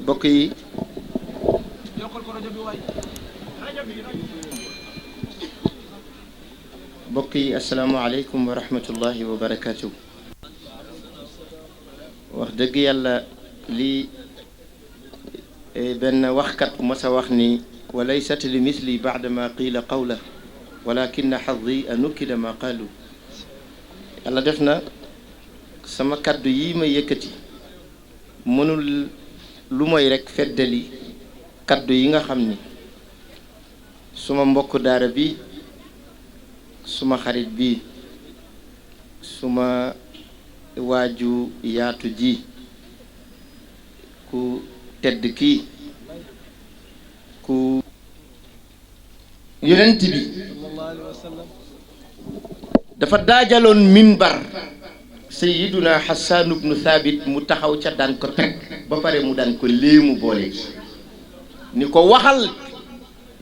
mbokk yi mbokk yi asalaamaaleykum wa rahmatullahi wa barakaatu. wax dëgg yàlla lii benn waxkat bu mas a wax ni wa laysat li misli baada ma qiila qawla walakin xaddi a nukkida ma qaalu. yàlla def na sama kàddu yi ma yëkkati mënul lu mooy rekk feddali kàddu yi nga xam ni suma mbokk daara bi suma xarit bi suma waaju yaatu ji ku tedd kii ku yonent bi dafa daajaloon minbar Sayyiduna Hassan ibnu Thabit mu taxaw ca daan ko teg ba pare mu daan ko léemu boole ni ko waxal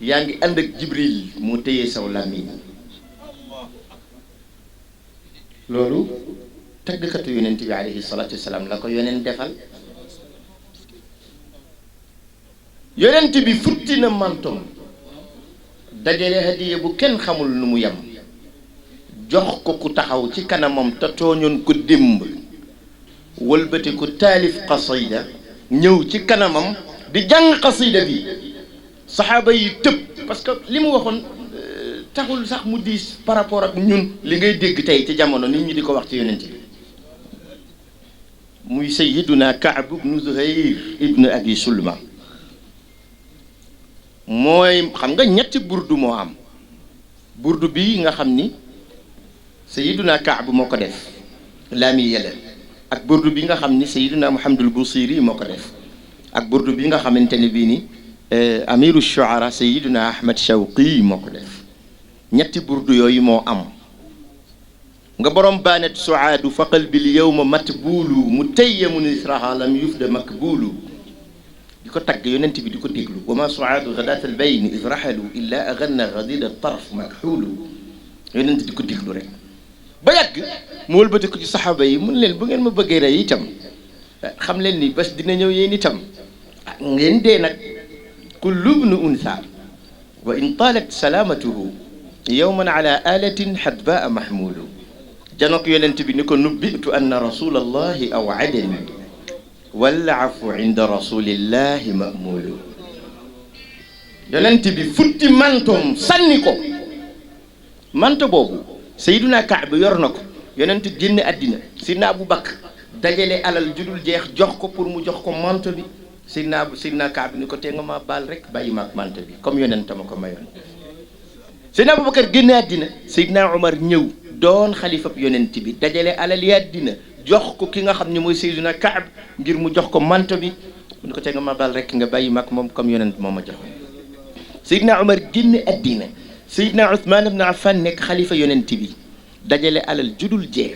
yaa ngi ànd ak Jibril mu téye saw làmmiñ. loolu tëggkatu yonent bi alayhi salaatu wasalaam la ko yonent defal. yonent bi futti na mantom dajale hadiya bu kenn xamul nu mu yem jox ko ku taxaw ci kanamam te tooñoon ko démb wëlbati ku taalif qasida ñëw ci kanamam di jàng qasida bi saxaaba yi tëb parce que li mu waxoon taxul sax mu diis par rapport ak ñun li ngay dégg tey ci jamono nit ñi di ko wax ci yonent bi. muy sayyiduna Kaab ibnu Zuhayr ibnu Abi Sulma mooy xam nga ñetti burdu moo am. burdu bi nga xam ni sayyiduna Kaab moo ko def laami yële ak burdu bi nga xam ni sayyiduna Muhammadul Busiri moo ko def ak burdu bi nga xamante ne bii ni amiru shuara sayyiduna Ahmad Shawqi moo ko def. ñetti burdu yooyu moo am nga borom baanat suaadu fa qalbil yawma matbuulu mu tayyamun israha lam yufda makbuulu di ko tagg yonent bi di ko déglu wa ma suaadu gadaat al bayn id raxalu illa aganna gadida tarf makxuulu yonent di ko déglu rek ba yàgg mu wëlbati ko ci saxaaba yi mun leen bu ngeen ma bëggee rey itam xam leen ni bés dina ñëw yéen itam ngeen dee nag kullu bnu unsa wa in taalat salaamatuhu yowman ala alatin xadbaa mahmulu janok yonent bi ni ko nubbitu anna rasulallahi aw'adani walafu inda rasulillahi mamulu. yonent bi futti mantoom sànni ko manto boobu sayyiduna Kaab yor na ko yonent génne àddina sidna Abu Bakr dajale alal judul jeex jox ko pour mu jox ko manto bi sidna Kaab ni ko te nga ma baal rek bàyyi maag manto bi comme yonent ma ko mayoon. Seydina Aboubacar génne àddina Seydina Omar ñëw doon xalifab yonent bi dajale alal yi àddina jox ko ki nga xam ne mooy Seydina Kaab ngir mu jox ko manto bi mu ne ko te nga ma baal rek nga bàyyi mag moom comme yonent moo ma jox. Seydina Omar génne àddina Seydina Ousmane ibn Affan nekk xalifa yonent bi dajale alal judul jeex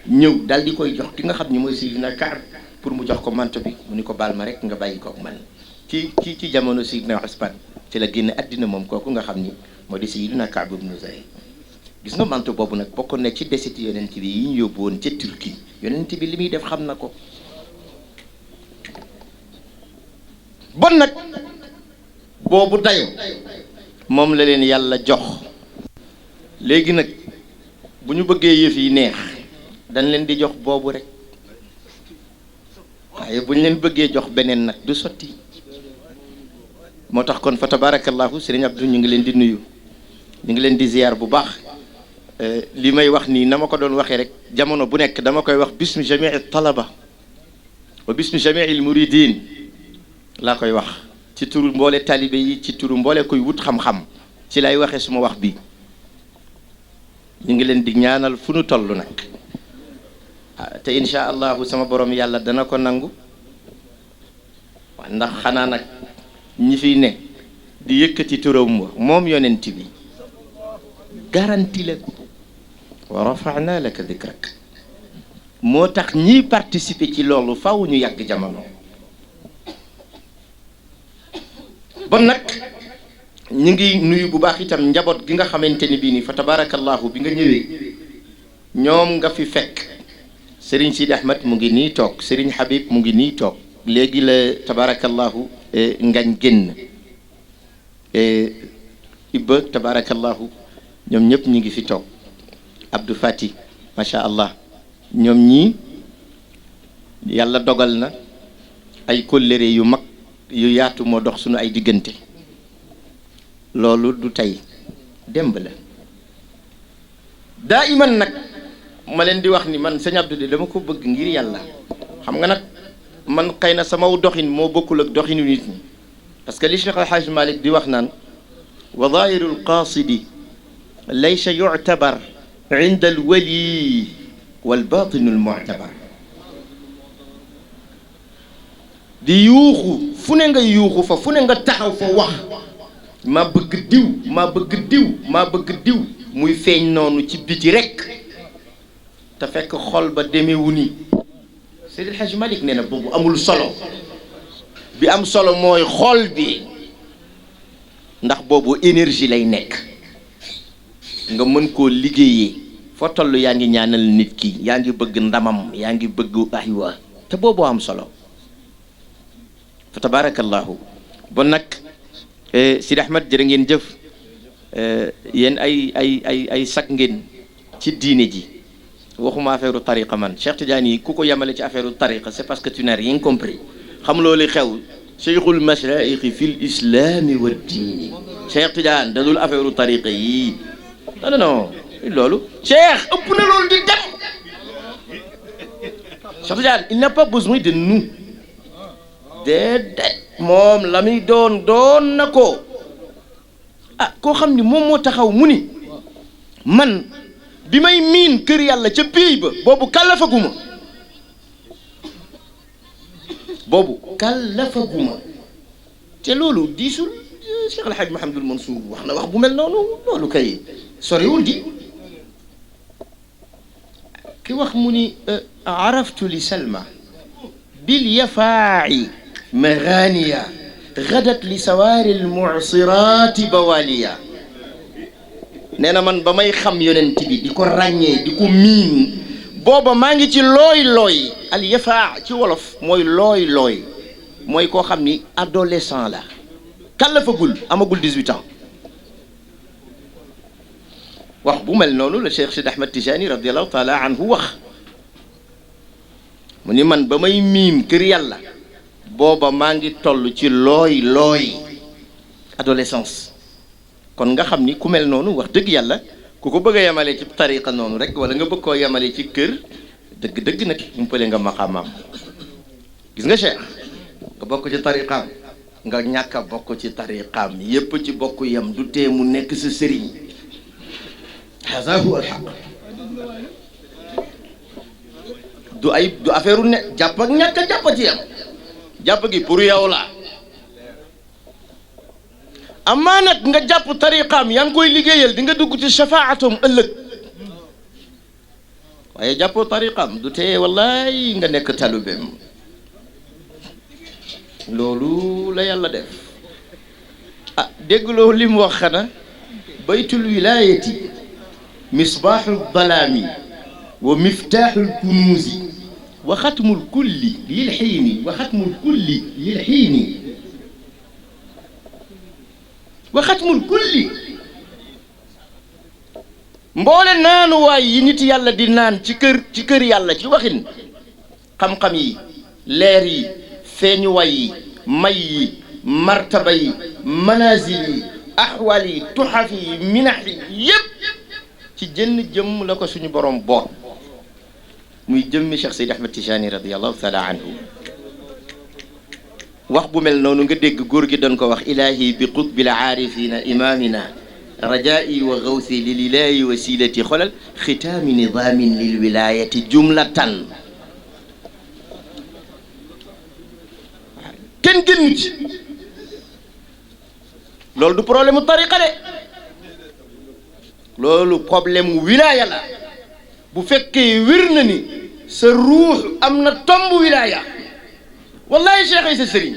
ñëw daal di koy jox ki nga xam ne mooy Seydina Kaab pour mu jox ko manto bi mu ni ko baal ma rek nga bàyyi ko man ci jamono Seydina Ousmane ci la génne àddina moom kooku nga xam ni moo di sayyiduna Kaab ibnu Zuhayr. gis nga manto boobu nag bokkoon na ci desiti yonent bi yi ñu yóbbu woon ca Turquie yonent bi li muy def xam na ko. bon nag boobu dayo moom la leen yàlla jox léegi nag bu ñu bëggee yëf yi neex dañ leen di jox boobu rek waaye bu ñu leen bëggee jox beneen nag du sotti. moo tax kon fa tabarakallahu Sëriñ Abdou ñu ngi leen di nuyu ñu ngi leen di ziyaar bu baax li may wax nii na ma ko doon waxee rek jamono bu nekk dama koy wax bismi jamii talaba wa bismi jamii muridin laa koy wax ci turu mboole talibe yi ci turu mboole koy wut xam-xam ci lay waxee suma wax bi ñu ngi leen di ñaanal fu nu toll nag te insha allahu sama borom yàlla dana ko nangu ndax xanaa nag ñi fiy ne di yëkkati turam wa moom yonent bi garanti la wa rafa'na laka dhikrak moo tax ñiy participer ci loolu faw ñu yàgg jamono bon nag ñi ngi nuyu bu baax itam njaboot gi nga xamante ni bii ni fa tabarakallahu bi nga ñëwee ñoom nga fi fekk Serigne Sidi Ahmed mu ngi nii toog Serigne Habib mu ngi nii toog léegi la tabarakallahu ngañ génn Ibba tabarakallahu ñoom ñëpp ñi ngi fi toog Abdou Fati macha allah ñoom ñii yàlla dogal na ay kóllëre yu mag yu yaatu moo dox suñu ay diggante loolu du tey démb la daa iman nag ma leen di wax ni man sëñ Abdou de dama ko bëgg ngir yàlla xam nga nag man xëy na sama doxin moo bokkul ak doxinu nit ñi parce que li Cheikh Al Hadj Malick di wax naan wa zaahiru lqaasidi laysa yuctabar inda alwali walbatinu almuctabar di yuuxu fu ne nga yuuxu fa fu ne nga taxaw fa wax maa bëgg diw maa bëgg diw maa bëgg diw muy feeñ noonu ci biti rek te fekk xol ba demewu ni Seydi El Hadji Malick nee na boobu amul solo bi am solo mooy xol bi ndax boobu énergie lay nekk nga mën koo liggéeyee foo toll yaa ngi ñaanal nit ki yaa ngi bëgg ndamam yaa ngi bëgg aywa te boobu am solo fa tabarakallahu bon nag Sidi Ahmed jërë ngeen jëf yéen ay sag ngeen ci diine ji waxuma affaire tariqa man Cheikh Tidiane yi ku ko yemale ci affaire tariqa c'est parce que tu n'as rien compris xam loolu xew cheikhul mashaayixi fil islami wa diini Cheikh Tidiane dadul affaire tariqa yi non non loolu Cheikh ëpp na loolu di dem Cheikh Tidiane il n'a pas besoin de nous déedéet moom la muy doon na ko ah koo xam ni moom moo taxaw mu ni man bi may miin kër yàlla ca pays ba boobu kàllafaguma te loolu diisul Cheikh El Hadj Mouhamadul Mansour wax na wax bu mel noonu loolu kay soriwul di ki wax mu ni araftu li Salma bil yafaa'i maghaniya gadat li sawaari almu'siraati bawaliya nee na man ba may xam yonent bi di ko ràññee di ko miin booba maa ngi ci looy al yafaa ci wolof mooy looy mooy koo xam ni adolescent la kàllafagul amagul 18 ans wax bu mel noonu la Cheikh Sidi Ahmed Tijani radiallahu taala anhu wax mu ni man ba may miin kër yàlla booba maa ngi toll ci looy adolescence kon nga xam ni ku mel noonu wax dëgg yàlla ku ko bëgg a yemale ci tariqa noonu rek wala nga bëgg koo yemale ci kër dëgg nag umpale nga maqaamaam gis nga Cheikh nga bokk ci tariqaam nga ñàkk a bokk ci tariqaam yépp ci bokk yam du tee mu nekk sa sëriñ hada huwa alxaq du affaire ne jàpp ak ñàkk a jàpp ci yam jàpp gi pour yow la amaa nag nga jàpp tariqaam yaa ngi koy liggéeyal di nga dugg ci shafaatam ëllëg waaye jàppoo tariqaam du tee wallaay nga nekk talubeem loolu la yàlla def ah déggloo li mu wax xana baytul wilayati misbaaxul dalaami wa miftaaxul kunuuzi wa xatmul kulli lil xiini wa xatmul kulli lil xiini wa xatmul kulli mboole naanuwaay yi nit yàlla di naan ci kër yàlla ci waxin xam-xam yi leer yi feeñuwaay yi may yi martaba yi manazil yi axwaal yi tuxaf yi minax yi yépp ci jënn jëmm la ko suñu borom boot muy jëmmi Cheikh Seydi Ahmed Tijani radiallahu taala anhu wax bu mel noonu nga dégg góor gi doon ko wax ilahi bi qutbil aarifina imamina rajai wa gawsi lil ilahi wasilati xolal xitaami nidamin lil wilayati jumlatan kenn gënu ci loolu du problème mu tariqa de loolu problème mu wilaya la bu fekkee wér na ni sa ruux am na tomb wilaya wallahi cheikh ay sa sëriñ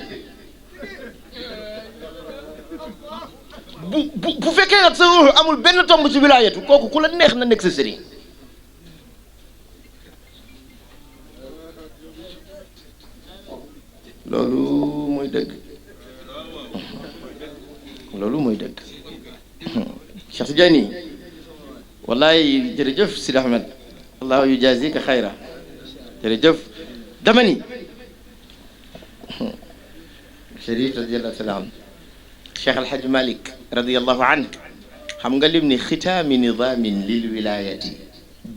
bu fekkee nag sa ruux amul benn tomb ci wilaayatu kooku ku la neex na nekk sa sëriñ loolu mooy dëgg loolu mooy dëgg Cheikh Tidiane wallaay jërëjëf Sidi Ahmed allahu yujazika xayra jërëjëf dama ni Chérif radiyallahu taala an Cheikh Alhaj Malick radiyallahu anhu xam nga lim ni xitaami nidaamin lil wilayati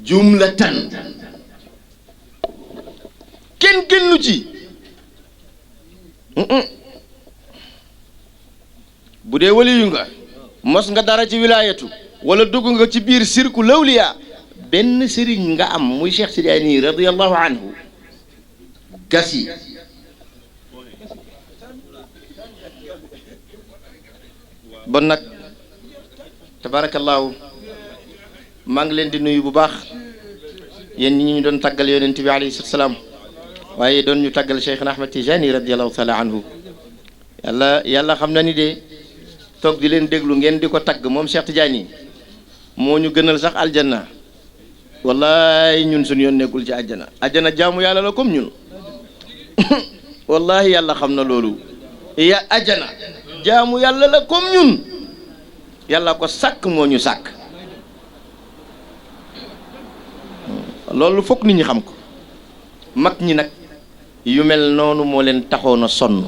jumlatan kenn génnu ci bu dee waliyu nga mos nga dara ci wilaayatu wala dugg nga ci biir sirku lawliya benn sëriñ nga am muy Cheikh Tidiane radiyallahu anhu gas yi bon nag tabarakallahu maa ngi leen di nuyu bu baax yéen ñi ñu doon tàggal yonent bi alayhi salaam waaye doon ñu tàggal Cheikhna Ahmad Tijani radiyallahu taala anhu yàlla xam na ni de toog di leen déglu ngeen di ko tagg moom Cheikh Tidiane moo ñu gënal sax aljanna wallahi ñun suñu yoon nekkul ci àjjana jaamu yàlla la comme ñun wallahi yàlla xam na loolu àjjana jaamu yàlla la comme ñun yàlla ko sàkk moo ñu sàkk loolu fokk nit ñi xam ko mag ñi nag yu mel noonu moo leen taxoon a sonn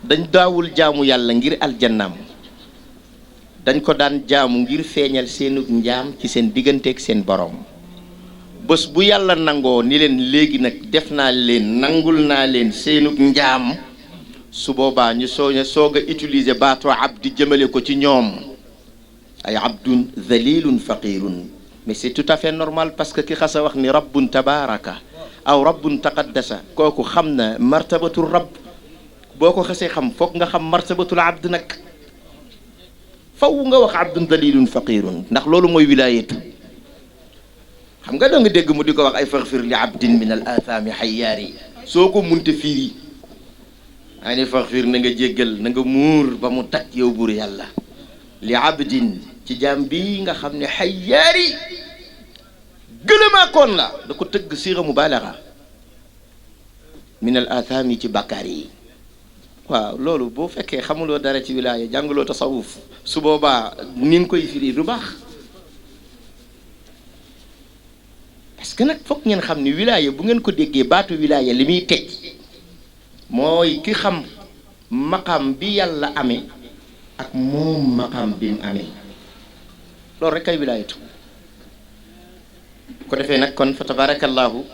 dañ daawul jaamu yàlla ngir aljannaam dañ ko daan jaamu ngir feeñal seenug njaam ci seen digganteeg seen borom bés bu yàlla nangoo ni leen léegi nag def naa leen nangul naa leen seenug njaam su boobaa ñu soog a utiliser baatu abdi jëmale ko ci ñoom ay abdun dhalilun faqirun mais c'est tout à fait normal parce que ki xasa wax ni rabbun tabaraka aw rabbun taqaddasa kooku xam na martabatul rabb boo ko xasee xam foog nga xam martabatul abd nag faw nga wax abdun dalilun faqirun ndax loolu mooy wilaayatu xam nga da nga dégg mu di ko wax ay faghfir li abdin min al athami xayyaari soo ko munte fiiri aa ni faghfir na nga jéggal na nga muur ba mu takk yow buur yàlla li abdin ci jaam bi nga xam ne xayyaari gëlëmaakoon la da ko tëgg siira mubaalaxa min al athami ci bàkkaar yi waaw loolu boo fekkee xamuloo dara ci wilaaya jànguloo tasawuf su boobaa ni nga koy firi du baax parce que nag foog ngeen xam ni wilaaya bu ngeen ko déggee baatu wilaaya li muy teg mooy ki xam maqam bi yàlla amee ak moom maqam bi mu amee loolu rek ay wilaayatu ko defee nag kon fa tabarakallahu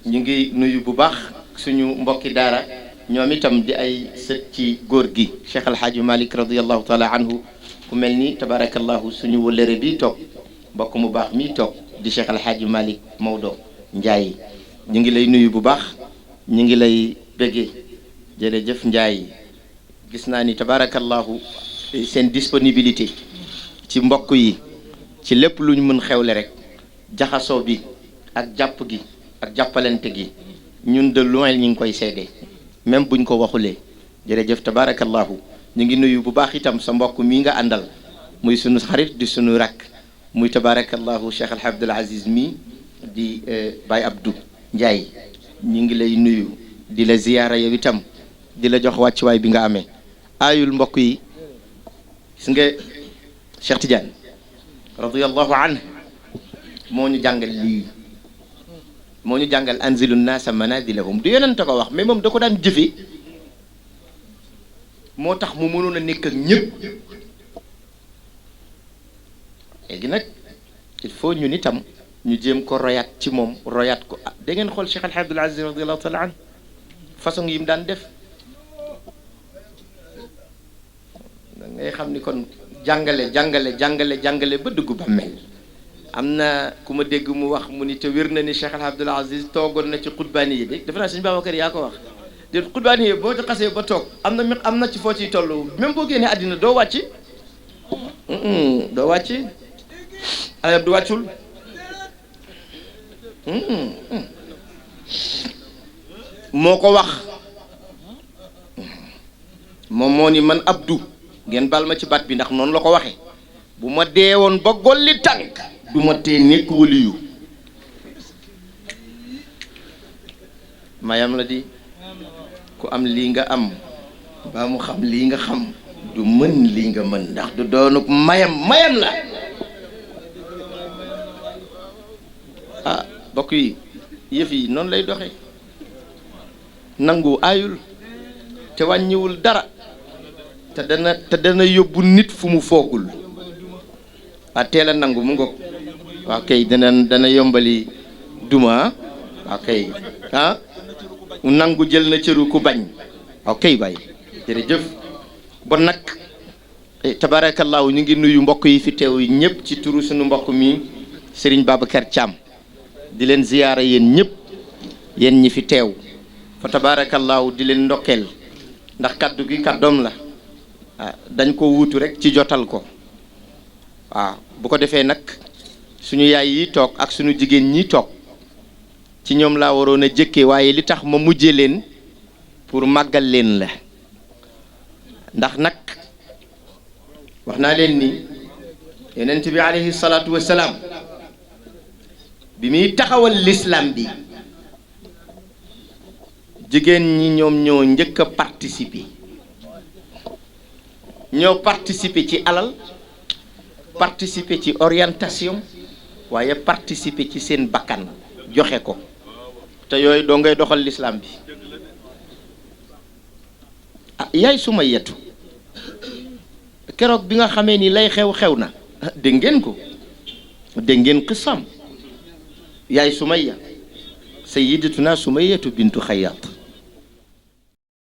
ñu ngi nuyu bu baax suñu mbokki daara ñoom itam di ay sët ci góor gi Cheikh Alhaaji Malick radiyallahu taala anhu ku mel ni tabarakallahu suñu wëllëre bi toog mbokk mu baax mi toog di Cheikh Alhaaji Malick Maodo Ndiaye ñu ngi lay nuyu bu baax ñu ngi lay bëggee jërëjëf Ndiaye gis naa ni tabarakallahu seen disponibilité ci mbokk yi ci lépp lu ñu mën xewle rek jaxasoo bi ak jàpp gi ak jàppalante gi ñun de loin ñu ngi koy seede même buñ ko waxulee jërëjëf tabarakallahu ñu ngi nuyu bu baax itam sa mbokk mii nga àndal muy sunu xarit di sunu rakk muy tabarakallahu Cheikh Al Abdul Aziz mi di Baye Abdou Ndiaye ñu ngi lay nuyu di la ziyaara yow itam di la jox wàccuwaay bi nga amee aayul mbokk yi gis nga Cheikh Tidiane radiyallahu anhu moo ñu jàngal lii moo ñu jàngal anzilu naasa manazilahum du yonente ko wax mais moom da ko daan jëfe moo tax mu mënoon a nekk ak ñëpp léegi nag il faut ñun itam ñu jéem ko royaat ci moom royaat ko ah da ngeen xool Cheikh Al Abdul Aziz radiyallahu taala an façon yi mu daan def da ngay xam ni kon jàngale ba dugg ba mel am na ku ma dégg mu wax mu ni te wér na ni Cheikh Al Abdul Aziz toogoon na ci xutbaani yi de defe naa sëñ Babacar yaa ko wax de xutbaani yi boo ci xasee ba toog am na ci foo ciy toll même boo génnee àddina doo wàcc doo wàcc ayab du wàccul moo ko wax moom moo ni man Abdou ngeen bal ma ci baat bi ndax noonu la ko waxe bu ma deewoon ba golli tànk du ma tee nekk waliyu mayam la di ku am lii nga am ba mu xam lii nga xam du mën lii nga mën ndax du doonuk mayam la ah bokk yi yëf yi noonu lay doxe nangu aayul te wàññiwul dara te dana yóbbu nit fu mu foogul waa teel a nangu mu ngoog waaw kay dana yombali duma waaw kay ah nangu jël na cëru ku bañ waaw kay bay jërëjëf bon nag tabaarakallaahu ñu ngi nuyu mbokk yi fi teew yi ñëpp ci turu suñu mbokk mi Serigne Babacar Thiam di leen ziyaara yéen ñëpp yéen ñi fi teew fa tabaarakallaahu di leen ndokkeel ndax kaddu gi kaddoom la dañ ko wuutu rek ci jotal ko waaw bu ko defee nag suñu yaay yi toog ak suñu jigéen ñi toog ci ñoom laa waroon a jëkke waaye li tax ma mujje leen pour màggal leen la ndax nag wax naa leen ni yonent bi alayhi salaatu wassalaam bi muy taxawal l'islam bi jigéen ñi ñoom ñoo njëkk a participer ci alal participer ci orientation waaye participer ci seen bakkan joxe ko te yooyu doo ngay doxal l'islam bi yaay Sumayyatu keroog bi nga xamee ni lay xew na dégg ngeen ko dégg ngeen qissam yaay Sumayya sayyidatuna Sumayyatu bintu Xayyaat